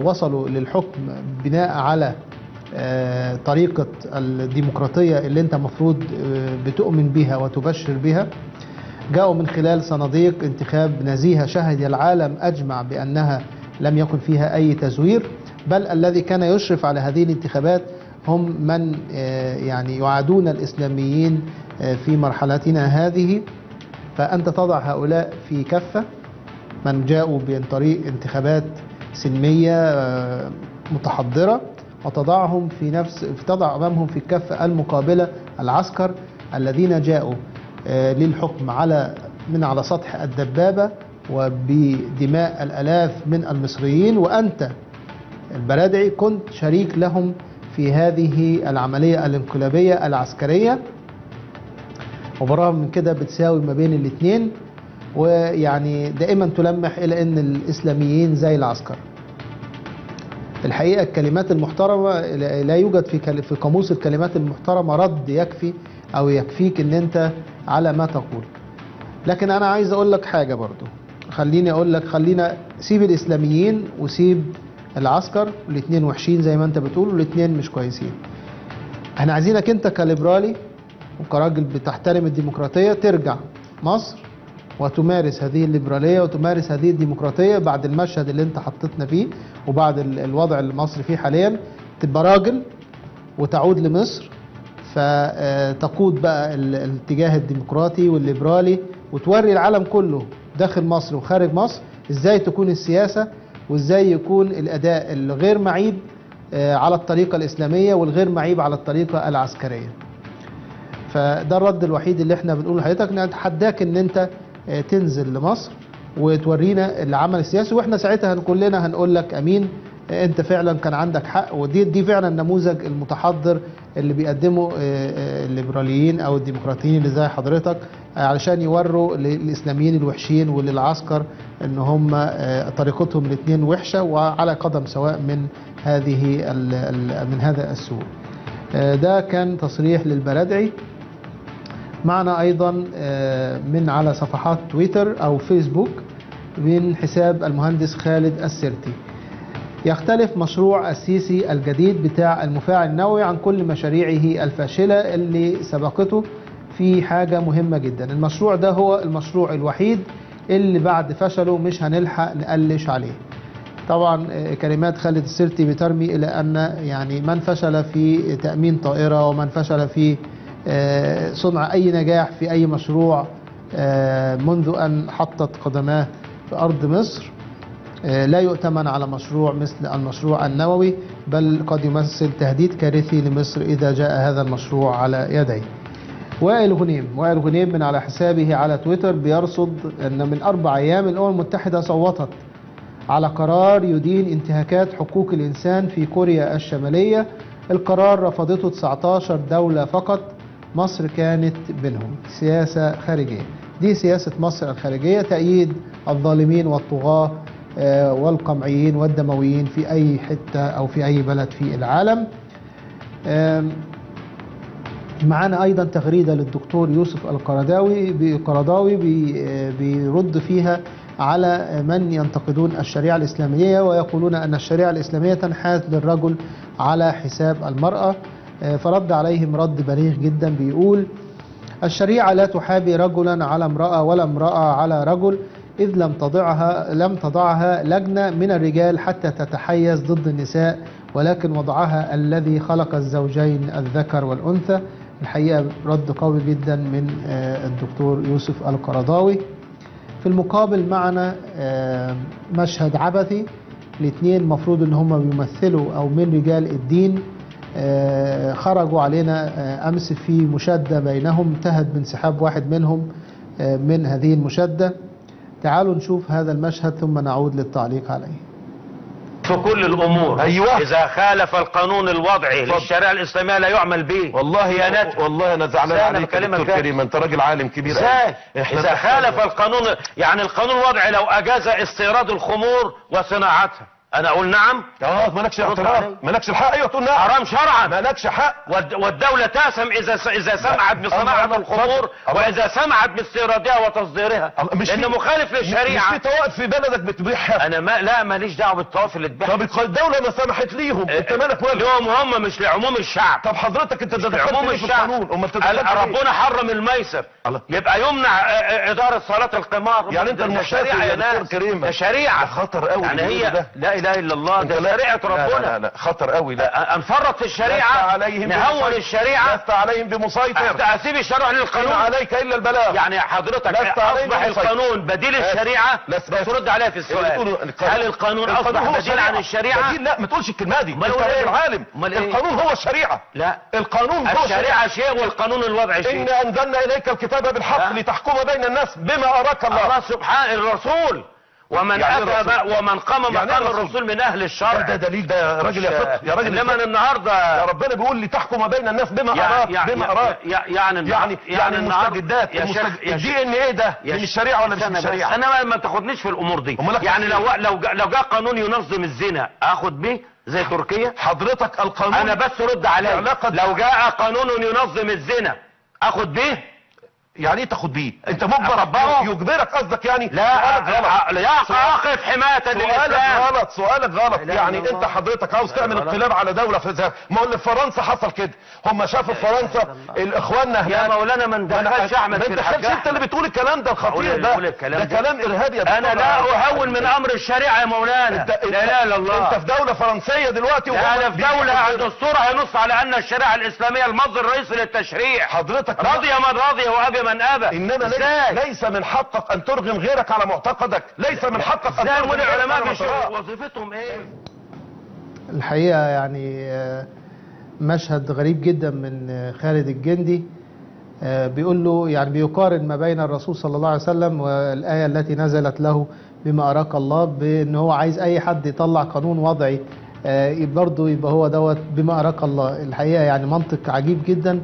وصلوا للحكم بناء على طريقة الديمقراطية اللي انت مفروض بتؤمن بها وتبشر بها، جاءوا من خلال صناديق انتخاب نزيهة شهد العالم أجمع بأنها لم يكن فيها أي تزوير، بل الذي كان يشرف على هذه الانتخابات هم من يعني يعادون الإسلاميين في مرحلتنا هذه. فأنت تضع هؤلاء في كفة من جاءوا بين طريق انتخابات سلمية متحضرة، وتضعهم في نفس تضع أمامهم في الكفة المقابلة العسكر الذين جاءوا للحكم من على سطح الدبابة وبدماء الآلاف من المصريين، وأنت البرادعي كنت شريك لهم في هذه العملية الانقلابية العسكرية، وبرغم من كده بتساوي ما بين الاثنين، ويعني دائما تلمح إلى أن الإسلاميين زي العسكر. الحقيقة الكلمات المحترمة لا يوجد في قاموس الكلمات المحترمة رد يكفي أو يكفيك أن أنت على ما تقول. لكن أنا عايز أقول لك حاجة برضو، خليني أقول لك، خلينا سيب الإسلاميين وسيب العسكر، الاثنين وحشين زي ما أنت بتقول والاثنين مش كويسين. احنا عايزينك أنت كليبرالي وكراجل بتحترم الديمقراطية ترجع مصر وتمارس هذه الليبرالية وتمارس هذه الديمقراطية بعد المشهد اللي انت حطيتنا فيه وبعد الوضع اللي مصر فيه حاليا. تبقى راجل وتعود لمصر فتقود بقى الاتجاه الديمقراطي والليبرالي، وتوري العالم كله داخل مصر وخارج مصر ازاي تكون السياسة، وازاي يكون الأداء الغير معيب على الطريقة الإسلامية والغير معيب على الطريقة العسكرية. فده الرد الوحيد اللي احنا بنقوله لحضرتك، نتحداك ان انت تنزل لمصر وتورينا العمل السياسي، واحنا ساعتها كلنا هنقول لك امين، انت فعلا كان عندك حق، ودي فعلا النموذج المتحضر اللي بيقدمه الليبراليين او الديمقراطيين اللي زي حضرتك، علشان يوروا للاسلاميين الوحشين وللعسكر ان هم طريقتهم الاثنين وحشة وعلى قدم سواء من هذه من هذا السوق. ده كان تصريح للبرادعي. معنا ايضا من على صفحات تويتر او فيسبوك من حساب المهندس خالد السرتي: يختلف مشروع السيسي الجديد بتاع المفاعل النووي عن كل مشاريعه الفاشلة اللي سبقته في حاجة مهمة جدا. المشروع ده هو المشروع الوحيد اللي بعد فشله مش هنلحق نقلش عليه. طبعا كلمات خالد السرتي بترمي إلى أن يعني من فشل في تأمين طائرة ومن فشل في صنع أي نجاح في أي مشروع منذ أن حطت قدماه في أرض مصر لا يؤتمن على مشروع مثل المشروع النووي، بل قد يمثل تهديد كارثي لمصر إذا جاء هذا المشروع على يديه. وائل غنيم من على حسابه على تويتر بيرصد أن من 4 أيام الأمم المتحدة صوتت على قرار يدين انتهاكات حقوق الإنسان في كوريا الشمالية. القرار رفضته 19 دولة فقط، مصر كانت بينهم. سياسة خارجية، دي سياسة مصر الخارجية، تأييد الظالمين والطغاة والقمعيين والدمويين في أي حتة أو في أي بلد في العالم. معانا أيضا تغريدة للدكتور يوسف القرضاوي بيرد فيها على من ينتقدون الشريعة الإسلامية ويقولون أن الشريعة الإسلامية تنحاز للرجل على حساب المرأة. فرد عليهم رد بليغ جدا، بيقول: الشريعة لا تحابي رجلا على امرأة ولا امرأة على رجل، إذ لم تضعها لجنة من الرجال حتى تتحيز ضد النساء، ولكن وضعها الذي خلق الزوجين الذكر والأنثى. الحقيقة رد قوي جدا من الدكتور يوسف القرضاوي. في المقابل معنا مشهد عبثي، الاثنين مفروض ان هم بيمثلوا او من رجال الدين، خرجوا علينا امس في مشادة بينهم انتهت بانسحاب واحد منهم من هذه المشادة. تعالوا نشوف هذا المشهد ثم نعود للتعليق عليه. في كل الامور، أيوة. اذا خالف القانون الوضعي للشريعة الاسلامية لا يعمل به. والله يا والله انا زعلان عليك يا دكتور كريم، انت راجل عالم كبير. ازاي اذا خالف القانون؟ يعني القانون الوضعي لو اجاز استيراد الخمور وصناعتها انا اقول نعم؟ مالكش اعتراض، مالكش الحق. ايوه تقول نعم، حرام شرعا، مالكش حق. والدولة تأثم اذا سمعت بصناعة الخمور واذا سمعت باستيرادها وتصديرها، لانه مخالف للشريعة. مش في طوائف في بلدك بتبيعها؟ انا ما لا ماليش دعوه بالطوائف اللي تبيعها. طب الدولة ما سمحت ليهم، انت مالك ولا ليهم هم، مش لعموم الشعب. طب حضرتك انت تدخلت لعموم الشعب؟ ربنا حرم الميسر، يبقى يمنع ادارة صلاة القمار. يعني انت المحتاج يا دكتور كريم، ده شريعة، خطر قوي يعني هي لا اله الا الله، ده شريعة ربنا. لا لا خطر قوي. لا انفرط في الشريعة، نهون الشريعة، لست عليهم بمسيطر. اسيب الشرع للقانون، عليك الا البلاغ. يعني حضرتك اصبح القانون بديل الشريعة؟ بس رد عليا في السؤال، هل القانون اصبح بديل عن الشريعة؟ بديل؟ لا ما تقولش الكلمة دي، انت راجل عالم. القانون هو الشريعة. لا، القانون هو الشريعة شيء والقانون الوضعي شيء. إن انزلنا اليك الكتاب بالحق لتحكم بين الناس بما اراك الله. الله سبحانه الرسول ومن يعني أتى ومن قام مقام يعني الرسول من أهل الشرع. ده دليل، ده راجل يا فقه، يا راجل. إنما النهارده يا ربنا بيقول لي تحكم بين الناس بما أراك، بما أراك. يعني المستجدات، ال DNA ده من الشريعة ولا مش من الشريعة؟ أنا ما تاخدنيش في الأمور دي. يعني لو جاء قانون ينظم الزنا آخد به زي تركيا؟ حضرتك القانون، أنا بس رد عليا، لو جاء قانون ينظم الزنا آخد به؟ يعني ايه تاخد بيه؟ انت مجبر، يجبرك قصدك يعني؟ لا لا، اقف حماية للاسلام. سؤالك غلط، سؤالك غلط. يعني انت حضرتك عاوز تعمل انقلاب على دولة في، ما هو اللي في فرنسا حصل كده، هم شافوا في فرنسا الاخواننا هناك. يا مولانا ما ندخلش احمد في الحاجات، ما تدخلش، انت اللي بتقول الكلام ده الخطير ده، ده كلام ارهابي يا دكتور. انا لا اهون من امر الشريعة يا مولانا، لا اله الا الله. انت في دولة فرنسية دلوقتي، انا في دولة الدستور هينص على ان الشريعة الاسلامية المصدر الرئيسي للتشريع. حضرتك رضي من رضي وابي من ابى. انما ليس من حقك ان ترغم غيرك على معتقدك، ليس من حقك ان ترغم العلماء. مش وظيفتهم ايه؟ الحقيقة يعني مشهد غريب جدا من خالد الجندي، بيقول له يعني بيقارن ما بين الرسول صلى الله عليه وسلم والآية التي نزلت له بما أراك الله، بأن هو عايز أي حد يطلع قانون وضعي برضه يبقى هو دوت بما أراك الله. الحقيقة يعني منطق عجيب جدا.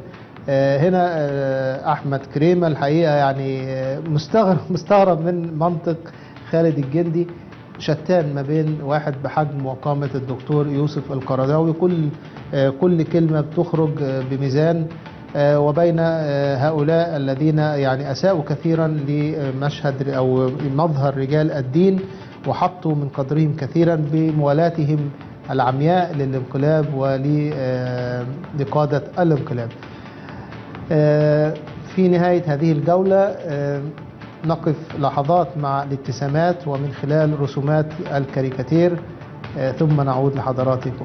هنا أحمد كريمة الحقيقة يعني مستغرب من منطق خالد الجندي. شتان ما بين واحد بحجم وقامة الدكتور يوسف القرضاوي، كل كلمة بتخرج بميزان، وبين هؤلاء الذين يعني أساءوا كثيرا لمشهد أو مظهر رجال الدين، وحطوا من قدرهم كثيرا بموالاتهم العمياء للانقلاب ولقادة الانقلاب. في نهاية هذه الجولة نقف لحظات مع الابتسامات ومن خلال رسومات الكاريكاتير، ثم نعود لحضراتكم.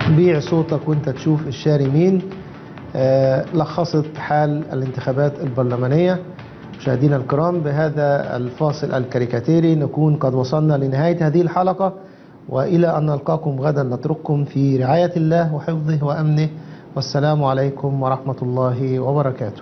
بيع صوتك وانت تشوف الشاري مين. لخصت حال الانتخابات البرلمانية. مشاهدينا الكرام، بهذا الفاصل الكاريكاتيري نكون قد وصلنا لنهاية هذه الحلقة، وإلى أن نلقاكم غدا نترككم في رعاية الله وحفظه وأمنه، والسلام عليكم ورحمة الله وبركاته.